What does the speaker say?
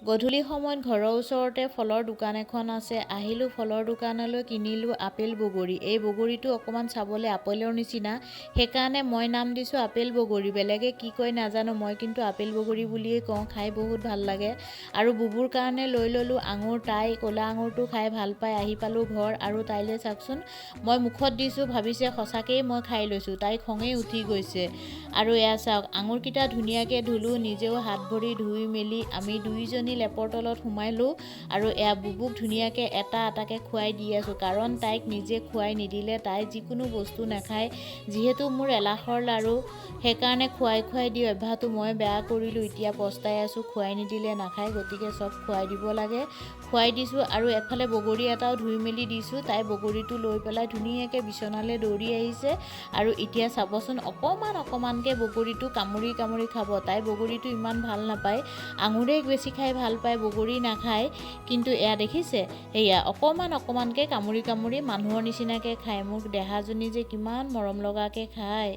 গধূলি সময়ত ঘৰৰ ওচৰতে ফলৰ দোকান এখন আছে। আহিলোঁ ফলৰ দোকানলৈ, কিনিলোঁ আপেল বগৰী। এই বগৰীটো অকণমান চাবলৈ আপেলৰ নিচিনা, সেইকাৰণে মই নাম দিছোঁ আপেল বগৰী। বেলেগে কি কয় নাজানো, মই কিন্তু আপেল বগৰী বুলিয়েই কওঁ। খাই বহুত ভাল লাগে। আৰু বুবুৰ কাৰণে লৈ ল'লোঁ আঙুৰ। তাই ক'লা আঙুৰটো খাই ভাল পায়। আহি পালোঁ ঘৰ আৰু তাইলৈ চাওকচোন, মই মুখত দিছোঁ, ভাবিছে সঁচাকৈয়ে মই খাই লৈছোঁ। তাই খঙেই উঠি গৈছে। আৰু এয়া চাওক, আঙুৰকেইটা ধুনীয়াকৈ ধুলোঁ, নিজেও হাত ভৰি ধুই মেলি আমি দুইজনী লেপৰ তলত সোমাইলোঁ। আৰু এয়া বুবুক ধুনীয়াকৈ এটা এটাকৈ খুৱাই দি আছোঁ, কাৰণ তাইক নিজে খুৱাই নিদিলে তাই যিকোনো বস্তু নাখায়। যিহেতু মোৰ এলাহৰ লাৰু, সেইকাৰণে খুৱাই খুৱাই দি অভ্যাসটো মই বেয়া কৰিলোঁ। এতিয়া পস্তাই আছোঁ, খুৱাই নিদিলে নাখায়, গতিকে চব খুৱাই দিব লাগে। খুৱাই দিছোঁ আৰু এফালে বগৰী এটাও ধুই মেলি দিছোঁ। তাই বগৰীটো লৈ পেলাই ধুনীয়াকৈ বিচনালৈ দৌৰি আহিছে। আৰু এতিয়া চাবচোন, অকণমান অকণমানকৈ বগৰীটো কামুৰি কামুৰি খাব। তাই বগৰীটো ইমান ভাল নাপায়, আঙুৰেই বেছি খাই ভাল পায়, বগৰী নাখায়। কিন্তু এয়া দেখিছে, সেয়া অকণমান অকণমানকৈ কামুৰি কামুৰি মানুহৰ নিচিনাকৈ খায়। মোৰ দেহাজনী যে কিমান মৰম লগাকৈ খায়।